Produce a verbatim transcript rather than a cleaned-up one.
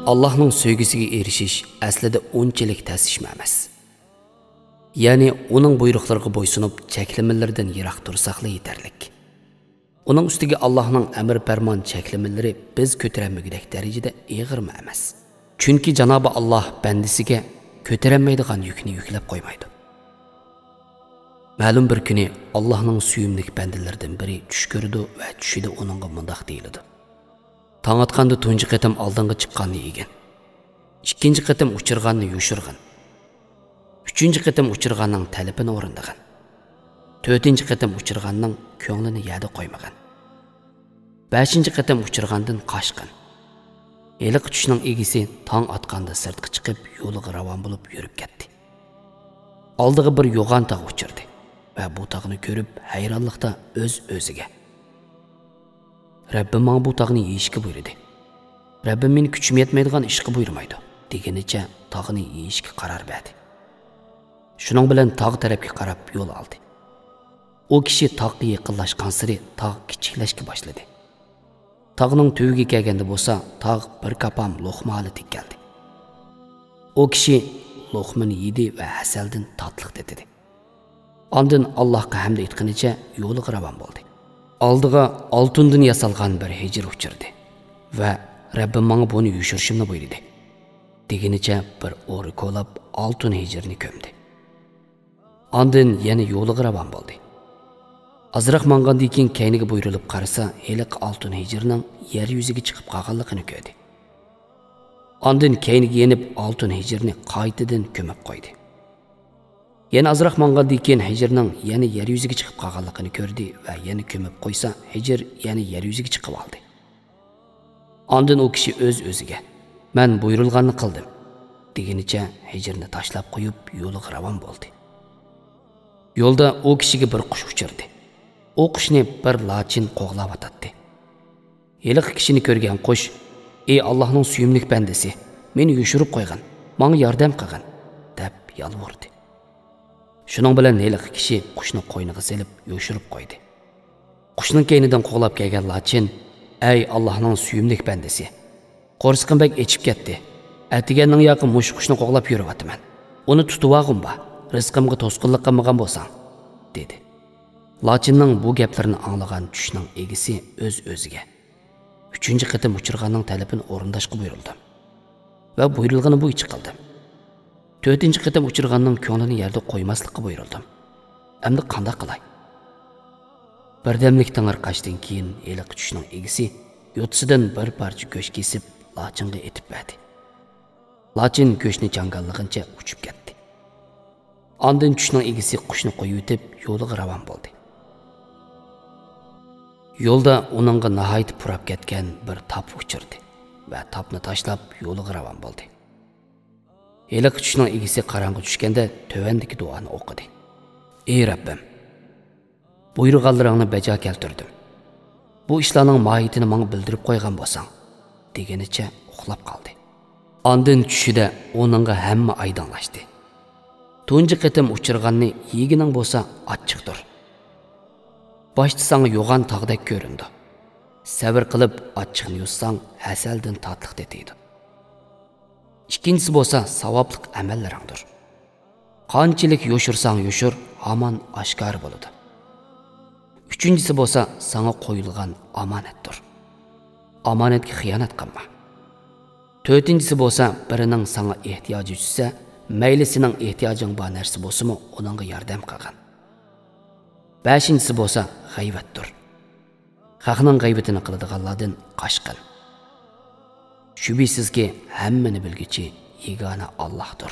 ئاللاھنىڭ سۆيگۈسىگە ئېرىشىش ئەسلىدە ئۇنچىلىك تەس ئىشمۇ ئەمەس. يەنى ئۇنىڭ بۇيرۇقلىرىغا بويسۇنۇپ، چەكلىمىلىرىدىن يىراق تۇرساقلا يېتەرلىك. ئۇنىڭ ئۈستىگە ئاللاھنىڭ ئەمر پەرمان چەكلىمىلىرى بىز كۆتۈرەلمىگۈدەك دەرىجىدە ئېغىرمۇ ئەمەس. چۈنكى جانابى ئاللاھ بەندىسىگە كۆتۈرەلمەيدىغان يۈكنى يۈكلەپ قويمايدۇ. مەلۇم بىر كۈنى ئاللاھنىڭ سۆيۈملۈك بەندىلىرىدىن بىرى چۈش كۆرىدۇ ۋە چۈشىدە ئۇنىڭغا مۇنداق دېيىلىدۇ: تاڭ ئاتقاندا تۇنجى قېتىم ئالدىڭغا چىققاننى يېگىن. ئىككىنچى قېتىم ئۇچرىغاننى يوشۇرغىن. ئۈچىنچى قېتىم ئۇچرىغاننىڭ تەلىپىنى ئورۇندىغىن. تۆتىنچى قېتىم ئۇچرىغاننىڭ كۆڭلىنى يەردە قويمىغىن. بەشىنچى قېتىم ئۇچرىغاندىن قاچقىن. ھېلىقى چۈشنىڭ ئىگىسى تاڭ ئاتقاندا سىرتقا چىقىپ، يولىغا راۋان بولۇپ يۈرۈپ كەتتى. ئالدىغا بىر يوغان تاغ ئۇچرىدى ۋە بۇ تاغنى كۆرۈپ، ھەيرانلىقتا ئۆز-ئۆزىگە: «رەببىم ماڭا بۇ تاغنى يېيىشكە بۇيرۇدى. رەببىم مېنى كۈچۈم يەتمەيدىغان ئىشقا بۇيرۇمايدۇ» دېگىنىچە تاغنى يېيىشكە قارار بەردى. شۇنىڭ بىلەن تاغ تەرەپكە قاراپ يول ئالدى. ئۇ كىشى تاغقا يېقىنلاشقانسېرى تاغ كىچىكلەشكە باشلىدى. تاغنىڭ تۈۋىگە كەلگەندە بولسا، تاغ بىر كاپام لوقما ھالىتىگە كەلدى. ئۇ كىشى لوقمىنى يېدى ۋە ھەسەلدىن تاتلىق تېتىدى. ئاندىن ئاللاھقا ھەمدە ئېيتقىنىچە يولىغا راۋان بولدى. ئالدىغا ئالتۇندىن ياسالغان بىر ھىجىر ئۇچرىدى ۋە «رەببىم ماڭا بۇنى يوشۇرۇشۇمنى بۇيرۇدى» دېگىنىچە بىر ئورا كولاپ ئالتۇن ھىجىرنى كۆمدى. ئاندىن يەنە يولىغا راۋان بولدى. ئازراق ماڭغاندىن كېيىن كەينىگە بۇيرۇلۇپ قارىسا، ھېلىقى ئالتۇن ھىجىرنىڭ يەر يۈزىگە چىقىپ قالغانلىقىنى كۆردى. ئاندىن كەينىگە يېنىپ، ئالتۇن ھىجىرنى قايتىدىن كۆمۈپ قويدى. يەنە ئازراق ماڭغاندىن كېيىن ھىجىرنىڭ يەنە يەر يۈزىگە چىقىپ قالغانلىقىنى كۆردى ۋە يەنە كۆمۈپ قويسا، ھىجىر يەنە يەر يۈزىگە چىقىۋالدى. ئاندىن ئۇ كىشى ئۆز-ئۆزىگە: «مەن بۇيرۇلغاننى قىلدىم» دېگىنىچە ھىجىرنى تاشلاپ قويۇپ، يولىغا راۋان بولدى. يولدا ئۇ كىشىگە بىر قۇش ئۇچرىدى. ئۇ قۇشنى بىر لاچىن قوغلاۋاتاتتى. ھېلىقى كىشىنى كۆرگەن قۇش: «ئى ئاللاھنىڭ سۆيۈملۈك بەندىسى، مېنى يوشۇرۇپ قويغىن، ماڭا ياردەم قىلغىن» دەپ يالۋۇردى. شۇنىڭ بىلەن ھېلىقى كىشى قۇشنى قوينىغا سېلىپ يوشۇرۇپ قويدى. قۇشنىڭ كەينىدىن قوغلاپ كەلگەن لاچىن: «ئەي ئاللاھنىڭ سۆيۈملۈك بەندىسى، قورسىقىم بەك ئېچىپ كەتتى. ئەتىگەننىڭ ياقى مۇشۇ قۇشنى قوغلاپ يۈرۈۋاتىمەن. ئۇنى تۇتۇۋالغۇم بار، رىزقىمغا توسقۇنلۇق قىلمىغان بولساڭ» دېدى. لاچىننىڭ بۇ گەپلىرىنى ئاڭلىغان چۈشنىڭ ئىگىسى ئۆز-ئۆزىگە: «ئۈچىنچى قېتىم ئۇچرىغاننىڭ تەلىپىنى ئورۇنداشقا بۇيرۇلدۇم ۋە بۇيرۇلغىنى بويىچە قىلدىم. تۆتىنچى قېتىم ئۇچرىغاننىڭ كۆڭلىنى يەردە قويماسلىققا بۇيرۇلدۇم. ئەمدى قانداق قىلاي؟» بىردەملىك تېڭىرقاشتىن كېيىن ھېلىقى چۈشنىڭ ئىگىسى يوتىسىدىن بىر پارچە گۆش كېسىپ، لاچىنغا ئېتىپ بەردى. لاچىن گۆشنى چاڭگاللىغىنىچە ئۇچۇپ كەتتى. ئاندىن چۈشنىڭ ئىگىسى قۇشنى قويۇۋېتىپ، يولىغا راۋان بولدى. يولدا ئۇنىڭغا ناھايىتى پۇراپ كەتكەن بىر تاپ ئۇچرىدى ۋە تاپنى تاشلاپ، يولىغا راۋان بولدى. ھېلىقى چۈشنىڭ ئىگىسى قاراڭغۇ چۈشكەندە تۆۋەندىكى دۇئانى ئوقۇدى: «ئى رەببىم، بۇيرۇغانلىرىڭنى بەجا كەلتۈردۈم. بۇ ئىشلارنىڭ ماھىيىتىنى ماڭا بىلدۈرۈپ قويغان بولساڭ» دېگىنىچە ئۇخلاپ قالدى. ئاندىن چۈشىدە ئۇنىڭغا ھەممە ئايدىڭلاشتى. تۇنجى قېتىم ئۇچرىغاننى يېگىنىڭ بولسا ئاچچىقتۇر. باشتا ساڭا يوغان تاغدەك كۆرۈنىدۇ. سەۋر قىلىپ ئاچچىقنى يۇتساڭ، ھەسەلدىن تاتلىق تېتىيدۇ. ئىككىنچىسى بولسا ساۋابلىق ئەمەللىرىڭدۇر. قانچىلىك يوشۇرساڭ يوشۇر، ھامان ئاشكارا بولىدۇ. ئۈچىنچىسى بولسا ساڭا قويۇلغان ئامانەتتۇر. ئامانەتكە خىيانەت قىلما. تۆتىنچىسى بولسا بىرىنىڭ ساڭا ئېھتىياجى چۈشسە، مەيلى سېنىڭ ئېھتىياجىڭ بار نەرسە بولسىمۇ، ئۇنىڭغا ياردەم قىلغىن. بەشىنچىسى بولسا غەيۋەتتۇر. خەقنىڭ غەيۋىتىنى قىلىدىغانلاردىن قاچقىن. شۈبھىسىزكى، ھەممىنى بىلگۈچى يېگانە ئاللاھتۇر.